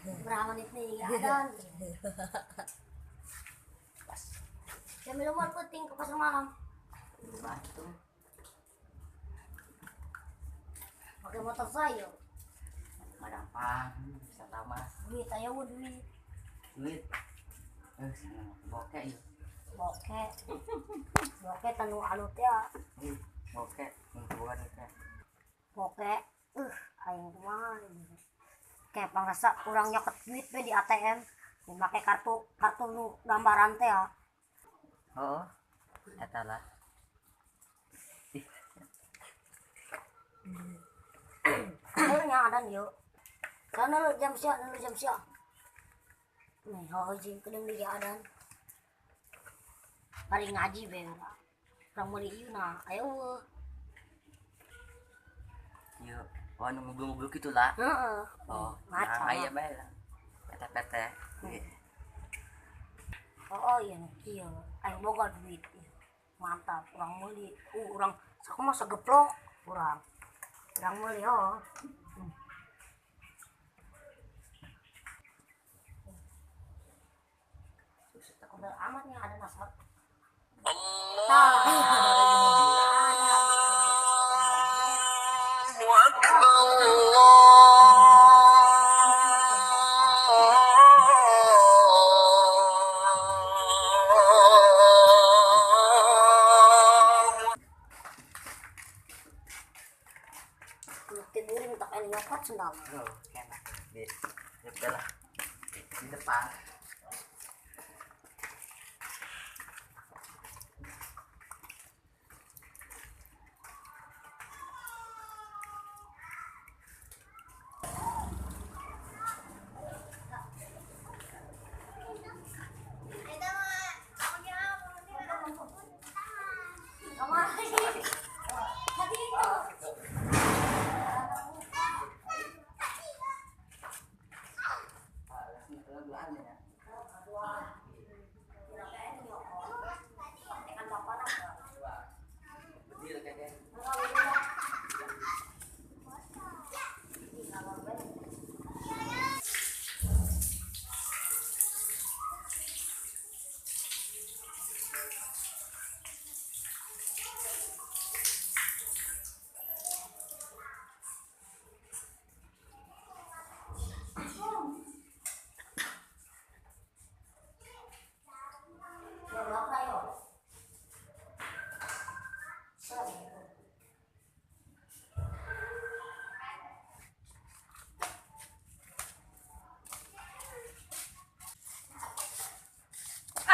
Berapa menit nih adan. Jam 5 penting ke pasar malam. Batu. Pakai motor saya. Gampang, bisa tamas. Duit aja duit. Duit. Bokeh ya. Bokeh. Bokeh tanu anu teh. Bokeh, bukan teh. Bokeh. Aing kumaha. Kayak pangrasa urang nyokot duit we di ATM, make kartu kartu nu gambaran teh ya. Oh, eta lah. Oh, nya adan yuk. Karena lu jam sia, lu jam sia. Nih, heuh jeung kedeung di adan. Bari ngaji be urang. Urang meuli ieu na, aya eueuh. Ieu, oh nu ngubluk-ngubluk kitu lah. Heeh. Oh, Maca. nah, aya bae lah. PT-PT. Oh, iya kieu. Aing boga duit. Mantap, urang meuli. Urang sakumaha sageplok urang. Urang meuli oh. Susah tak amatnya ada nasab. Allahu Akbar, Allahu Tidurin tak ini nyokot sendal. Oh, enak. Di lah. Di depan.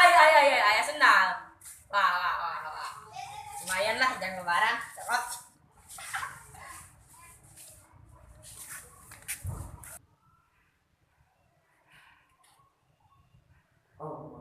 Ay, senang. Wah, wah, wah, wah. Lumayan lah, jangan lebaran. Cerot. Oh.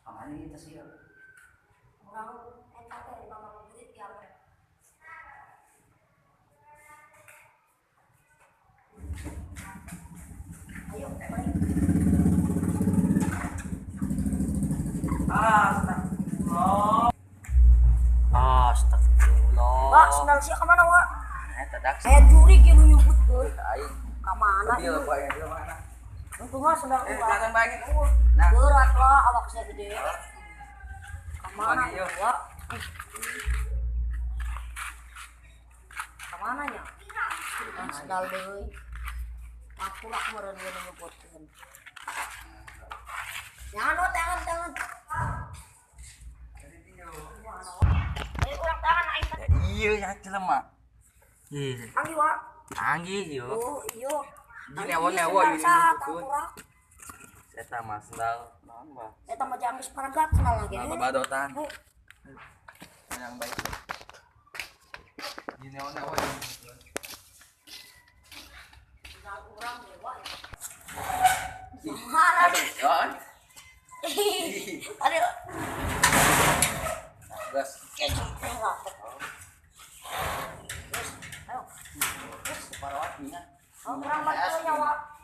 Kamana ieu tas ieu? Urang eta teh di mama duit ya. Ayo, balik. Astagfirullah. Astagfirullah. Wah, sendal sia ka mana, Wak? Eta dak. Aya jurig ieu nu nyebut euy. Aing. Ka mana? Ieu bae ieu mana? Untungnya sendal urang. Kelihatan banget. Nah, berat lah awak saya gede. Kemana ya? Wak? Kemana nya? Kan sendal deui. Aku rak meureun ieu nyebutkeun. Jangan lo tangan tangan. Ayo urang tangan aing. Iya ya jelema. Iya. Anggi Wak. Anggi yo. Oh, iya. Di newo-newo ieu nyebutkeun. Eta mah sendal naon mah? Eta mah jangis paragat sendal lagi. Nah, babadotan. Yang baik. Di newo-newo ieu nyebutkeun. Sendal urang dewa. Mana nih? Aduh. Aduh. Gas. Ayo. Terus, ayo. Parawat nya. Oh, kurang bantu nyawa.